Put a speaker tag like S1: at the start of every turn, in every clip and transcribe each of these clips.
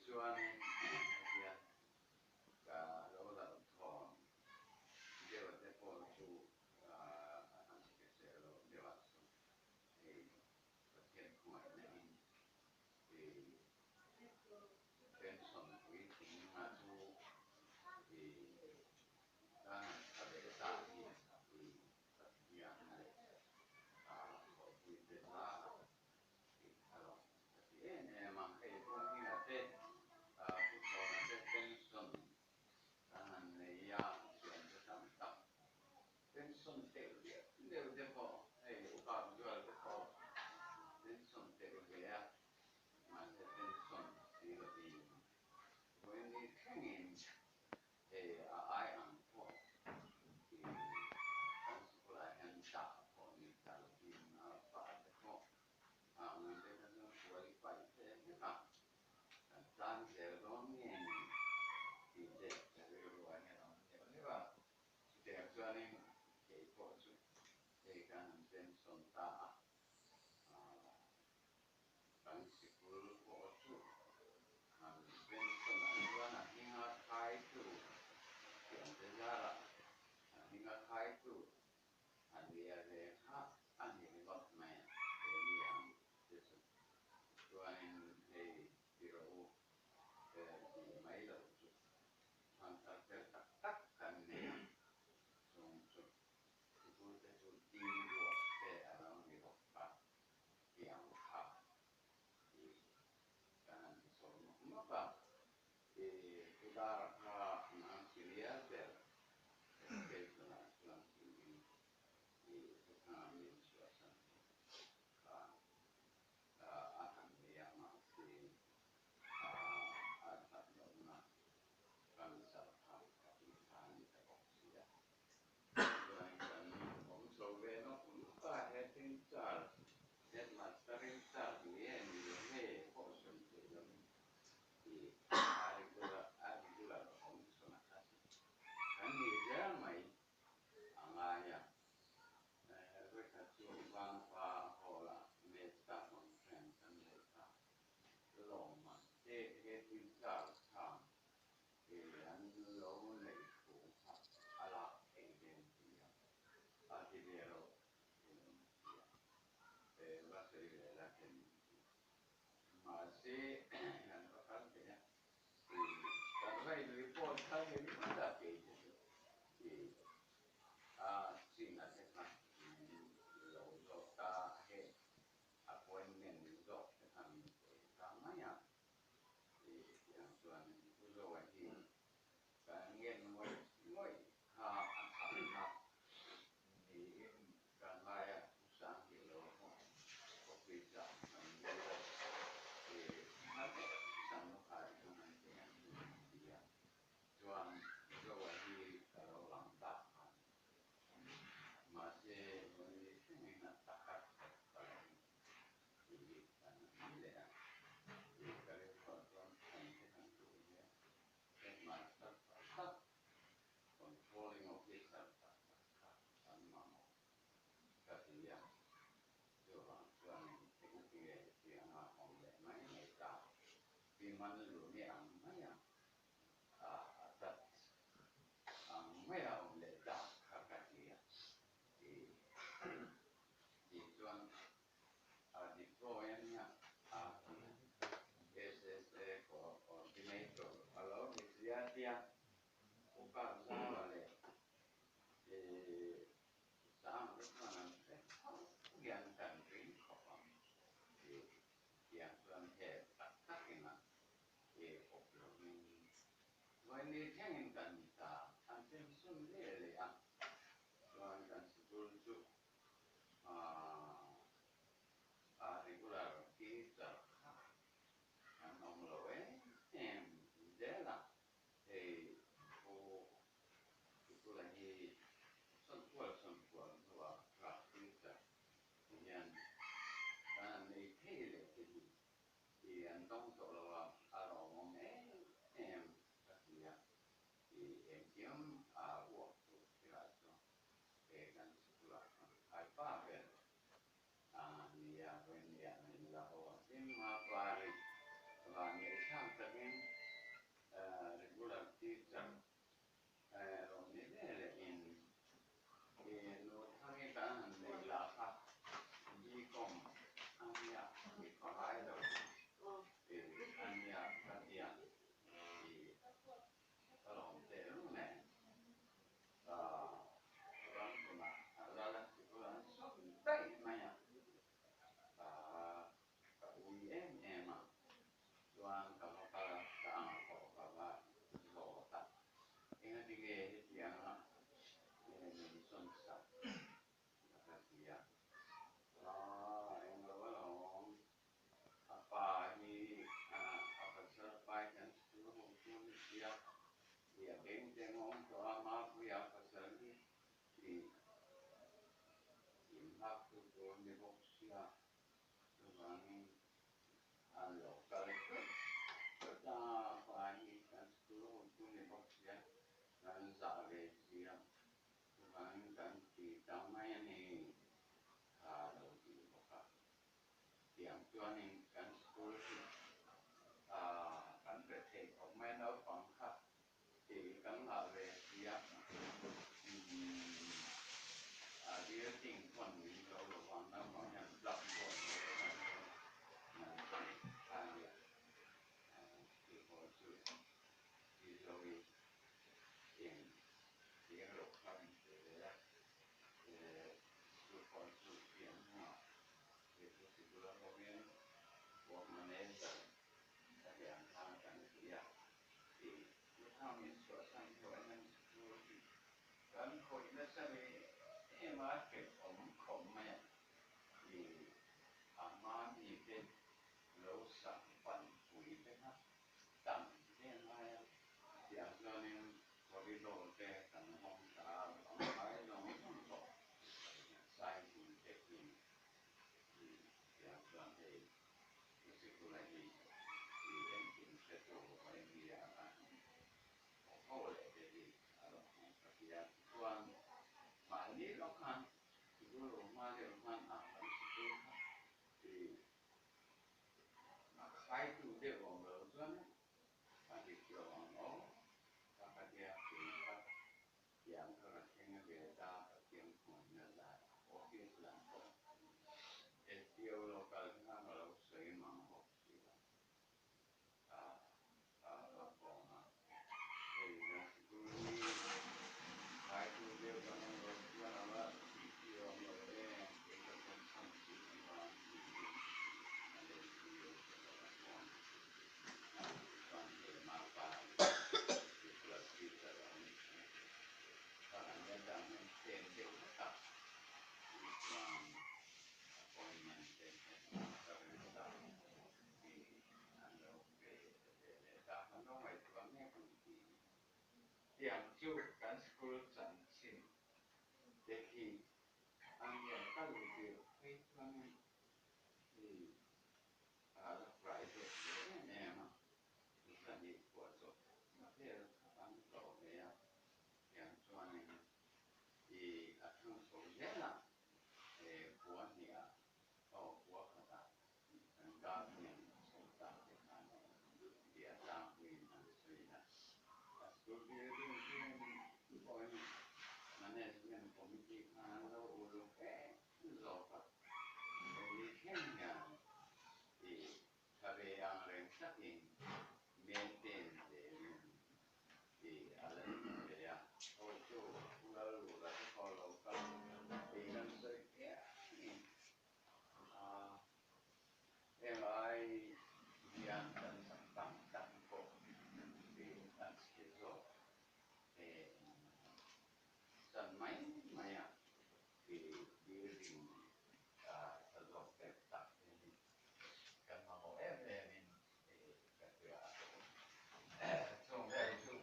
S1: Tichuanin hetia ka lo hlauhthawn deuh te pawh chu an hrisel lo deuh ah chu hei Pathian khawngaihna in pension puitling a chu ka han tha ve ta hi Pathian leh thawhpuite zara tih a lo ka ti em em a, hei Pu Hminga te, Pu Chhawna te pension kan han nei a, thiante tam tak pension teuh deuh deuh te pawh hei upa zual te pawh pension teuh ve a, mahse pension si lovin vawiin thlengin Hei a ai ang pawh i kan sikulah hian dah pawh ni ta lovin a pa te pawh a ui te kha chuan qualify te vek a, kan tan zel dawn nge ni tih te ka rilru ah hian a awm deuh deuh a, chutiang chuanin kei pawh chu hei kan han pension ta a, Kan sikul pawh chu han pension ah chuan a hminga khaitu thiante zarah a hminga khaitu a nia ve kha a ni ringawt mai a, he ni ang te chu. Chuanin hei ti rawh u tih mai loh chu thangthar fel tak tak kan nei a, chung chu sikul te chu ding ruak te a lo ni bawk a. Tiang kha i kan han ti chho nawk nawk a, i pu Dara kha an ang senior ber education ah chuan tiin i thuthanga min chhuahsan chu kha a han ni a, mahse a that lohna cancer kha a tih kha a ni ta bawk si a. Chuan kan awm chho ve nawk nawk a, head in charge, headmaster in charge nge ni lo nge pawh sawi theih lo tih a regular a regular awm chhun a kha chu kan nih zel mai a ngai a. Vawikhat chu Vangpa Hall-ah Mesta Conference an neih kha lawmman te head in charge khan An lo neih thu kha a lak theih nen ti a, a ti ve lo en ti a, e va sawi ve la en ti. Mahse an va kal ve a, i kan vai lui pawh kal ve ringawt a kei te chu i a chin a te kha min lo zawt ta he appointment zawk te kha min pe ta mai a. Tiang chuan Pu Zoa hi kan ngen ngawih ngawih kha a thah kha niin ka ngai a, Pu Sanghilo pawh office ah kan dil a, hma deuh Sanlukhai chuan an ti ang chu an ti a, chuan Pu Zoa hi ka lo lang ta kha mahse vawi thlengin a taka ka lo A deploy a nia, a SSA coordinator a lo ni sia tia Pu Kapzara leh Sang te chuan an hre tho hian kan ring khawp ang tih tiang chuan he tak takin a awp lovin vawiin thlengin kan ni ta, an pension leh leh a, chuan kan sikul chu A regular teacher kha an awm lo em em zel a, hei Pu Tukula hi sawnkual sawnkual hnuah class teacher ti hian kan han nei thei leh te hi i an dawng tawh lo a, a lawmawm em em ka ti a, i engkim a uak tur thilah chuan He kan sikulah chuan khai pa ber a nia, vawinia min la haw a, hlim a pari van neih thlak takin. nghaktu tur ni bawk sia, chuvangin an lo kal tlat tlat a, pa hi kan school hotu ni bawk sia, kan zah ve sia, chuvangin kan ti ta mai a ni, kha a lo ti bawk a. Tiang chuanin kan school hi kan pe thei khawp mai naupang kha tih kan ngah ve sia, a building pawn min zo lo vang naupang hian blackboard lo la kan chuan nan pawn kha nia tih pawh chu ti zo i eng eng lo kha min pe ve a, school pawn chu pian hnungah he sikul a hovin work manager ka hian khan kan ti a tih Lukhang min chhuahsan hnuah hian school hi kan khawih nasa ve em a hrehawm khawp mai a tih a hma mite lo sak pan pui te kha tam te ngai a tiang chuanin corridor te kan hawng ta a bang ngai zawng zawng pawh saihin te khi Tiang chuan hei i sikula hi i engkim hretu Olympia a thawk ho leh te hi a lo hmang ta sia. Chuan mahni lawk khan sikul lo hma deuh khan a kan sikul kha i a khaitu deuh awm lo chuan a dik lo ang aw ka ka tia tih kha Tiang kha ka thleng a ve ta, Pathian khawnna zai office lam pawh SDO local te khan ka lo sawi mang bawk si lo. Ka ka va kawm a, hei kan sikul hi haitu deuh kan awm lo chuan a va tih chi a awm lo em, kei ka pension si avang tiin a SDO te ka va kawm a, chuan hei mapa Nicholas Peter a ni thung. Thlarah hian dan hian tlem deuh hlek a, tih chuan appointment te headmaster staff hi an lo pe ve leh ta. Kan lo ngaihtuah mek ang tih tiang chu kan school chanchin te khi a nia ka luh tirh phei chuanin i a la private ve em em a. Zani phuah chawp vel kha kan tlawh ve a, tiang chuanin i a thang chho zel a, he khua hniah aw khua khatah kan kar hnem chho ta te khan tia tlangpuiin an sawi a. A school building chu pawhin management committee khan an lo uluk em zawk a, hemi thleng hian i Tha ve ang reng takin maintain zelin tih a la ni ve a. Aw chu Lal Lula te pawh lo kal tih kan sawi piangin a heng ai hian kan sak tam tak pawh tih a chhe zawk em chan mai mai a tih building a tha zawk deuh tak te hi Kan mamawh em em in ka hria a. Chung vel chu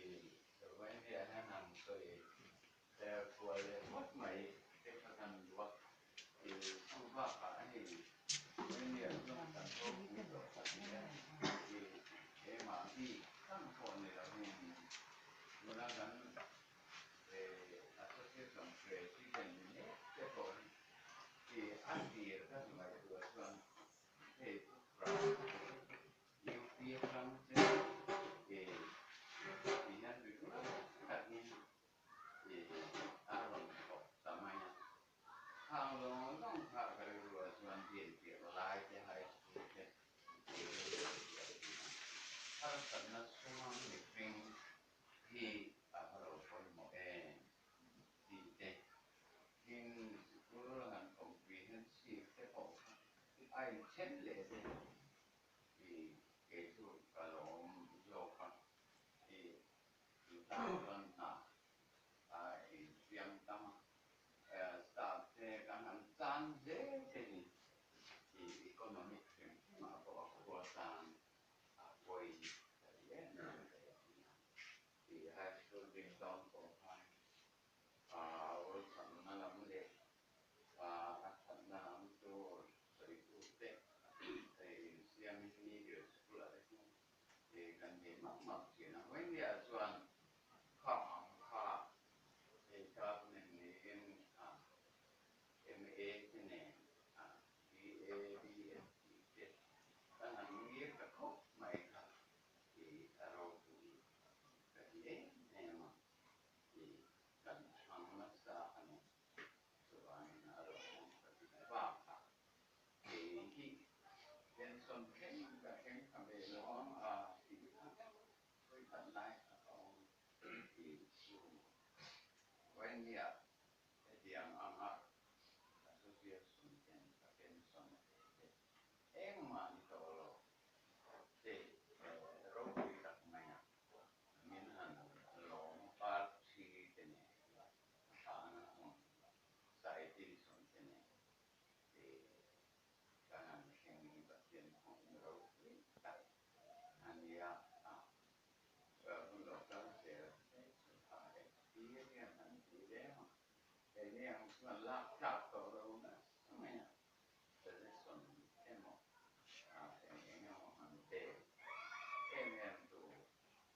S1: i Slovenia hian an sawi ter kual leh ngawt mai te kha kan duh a. I chu bakah hei Slovenia chuan kan ropui tawh tak nia i keimah bik tlang pawh ni lovin tuna kan Association President ni mek te pawh hi Ti a tir ka ngaihtuah chuan hei chu UP atang che ti hian regular takin i a rawn thawk ta mai a. Khang zawng zawng kha ka rilruah chuan din tirh lai te high school te ti rilru a ti a. Harsatna chhunga mihring hi a va lo pawimawh em tih te Tin, sikul han comprehensive te pawh kha a inthen leh te i kei chu ka lawm zawk a, i chu tan chuan hna a insiam tam a, staff te kan han tan hle te hi i economic hrim hrimah pawh a khua tan a pawi ta rih em em ve a ni a, i high school ding dawn pawh khan a awlsamna lam leh map map thin a. Vawinia chuan kha ang kha hei government niin a MA te nen a BA, BS tih te kan han ngir ta khawp mai kha i a ropui ka ti em em a, i kan chhang nasa a ni. Chuvangin a ropui ka ti bakah kei hi pension thleng ka thleng thla ve lo ang a tih kha vawikhat lai kha ka awm tih chu Vawinia hetiang anga association ten ka pension a pe te engmah ni tawh lo te ropui tak maia min han lawm party te nen a hrana awm citation te nen te kan han thleng hi Pathian hmuhna ropui tak a nia a. Hun lo kal zel te chu a experience an ti reng a, keini ang chuan lak tlak tawh lo nasa mai a, suggestion emaw eng eng emaw han pek em em tur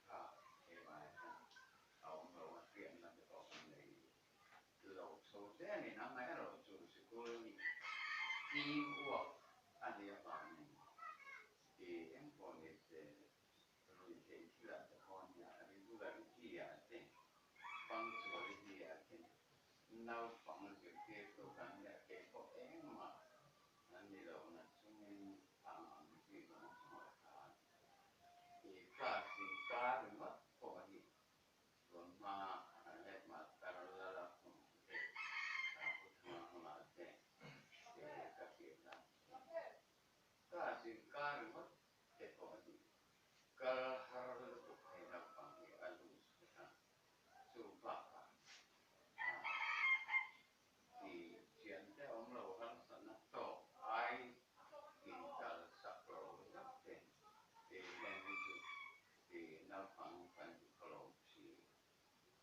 S1: kha keimah hian a awm lo a, hriatna te pawh kan nei lo chho hle a ni. Amaherawhchu sikul hi team work a nih avangin i engpawh ni se Ruihtheih thilah te pawh nia, regularity ah te, punctuality ah te, naupang zirtirtu kan nia kei pawh engmah an ni lo na chungin ang ang chi zawng zawng ah khan i class inkar ringawt pawh hi tun hma headmaster lala hmun te pu thanga hunah te ka hriat dan chuan class inkar ringawt te pawh hi kal har lutuk hei naupang hi a lus vek a, chu bakah ti thian te awm lo harsatna tawk ai in kal sak lo zet te ti heng hi chu ti naupang kan ti khaw lo thin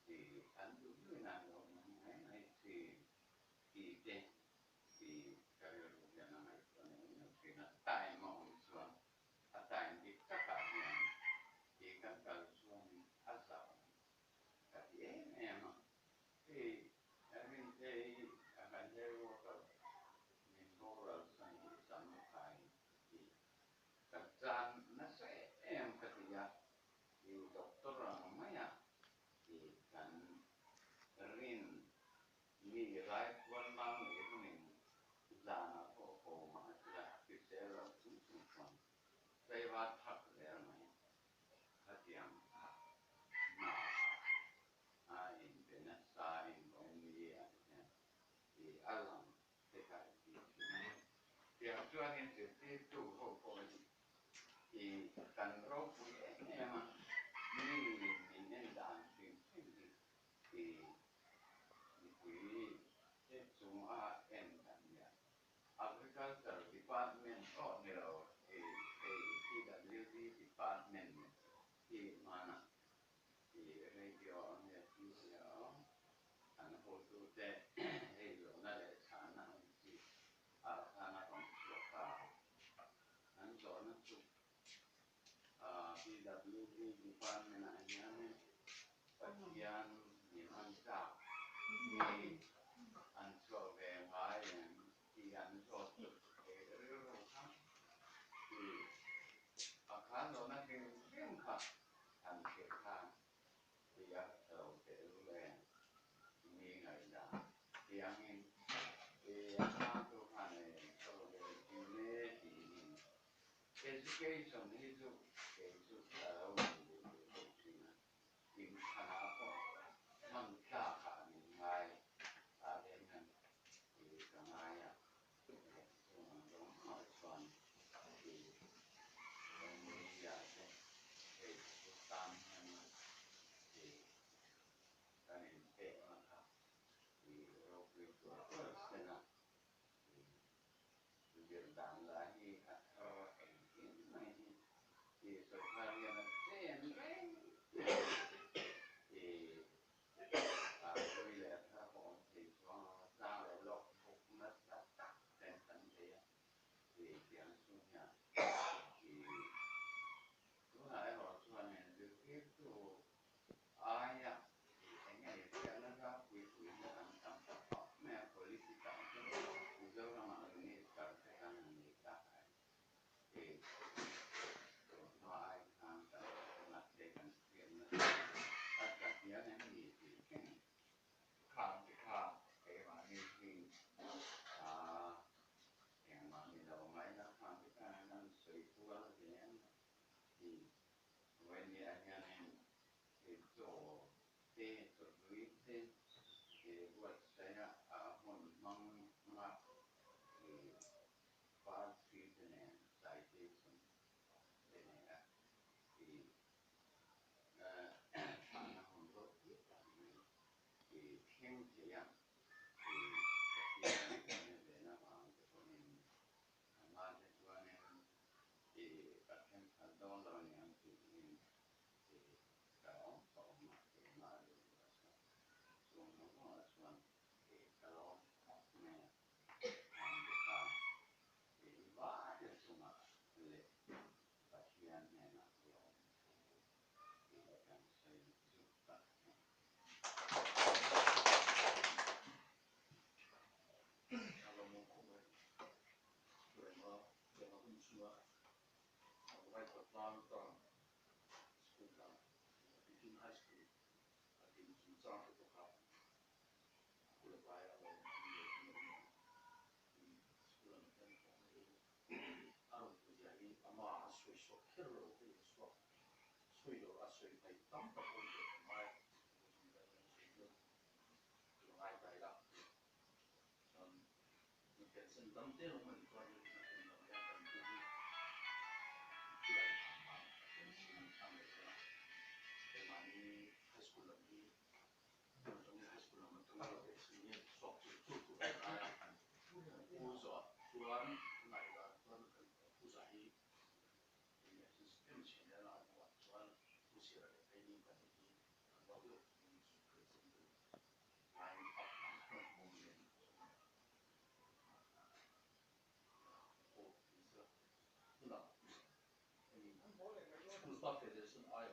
S1: ti an duh duhin an lo hmang mai mai thin ti te Ti ka rilru hian a ngaihtuah neuh neuh thin a, time a awm chuan a time dik takah hian ti kan kal chuanin a zau ka ti em em a, hei Rintei a kan hair worker min boral san hi sam khai ti ka chan nasa em em ka ti a, ti doctor ang maia ti kan rin Mi rai puan mang nei hungin zanah pawh haw mah sela hrisel lo chung chung chuan tlaiva thak zel mai khatiang kha hna ah a inpe nasa in awm ni ah te hian i a lang te kha i ti thin a. Tiang chuanin zirtirtu ho pawh hi i kan ropui em em a, mi min en dan hrim hrim hi i mipui te chunga en kan nia. Agriculture Department pawh ni lo i hei PWD Department hi hmanah i radio ang nge TV a awm an hotute hei zawhna leh chhahna ang chi ah khan a rawn chhuak a, an zawhna chu PWD Department ah hianin Pathian min an chak hi an chhuah ve ngai em tih an zawt chu kei rilru kha i a khan lohna hrim hrim kha han thlir khan ti a lo teh lul em mi ngaihdan tiangin i a chhangtu khan e chhuak ve thin e tiin Education hi chu kei chu ka lo nei duh duh lo thin a, inthlanah pawh hman tlakah min ngai a lem hian i ka ngai a, chung ang zawng zawngah chuan i Romania te hei chu tan hian i kan inpekna kha i ropui tuar tuar sen a. Zir dan lah hi a thar engkim mai hi i sorkar hian a chen reng i a hlui leh a thar pawh awm thei chuang lo a, tlang leh lawk buk nasa tak ten kan bei a i tiang chung hian i tunah erawh chuan zir. te, chawhlui te buatsaiha a hun hmang nga party te nen citation te nena thlahna hun ropui tak mai thleng thei a, Pathian kan en ve na vang te pawhin a hma te chuanin ka thleng phal dawn lo a niang tiin ka awm ka awm a, keimah rilru a chuan chung zawng zawngah chuan ka lawm khawp mai a, Andika vai te chungah leh Pathian hnenah lawm thu kan sawi zuk tak a ni.
S2: A rawn puzia hi ama a sawi suak kher lo hei a suak sawi lo a sawi hmaih tam tak awm tawh ka ngai a kan sawi dawn chu ngai ta ila chuan pension dam te lo man chuan na kum lam hian kan pu hi July thla khan a pension a nei dawn a keimahni high school lam hi tun atangin high school lam atanga lo pension hian suak chu chu tur a ngai a pu zawh chuan ngaihdan chuan kan pu zah hi Em chhe nen a hnuah chuan Pu Sira leh Keini pahnih hi kan rual deuh in president chu line up ang khan hmu nen pawh ni sela tunah hemi School Staff Federation ai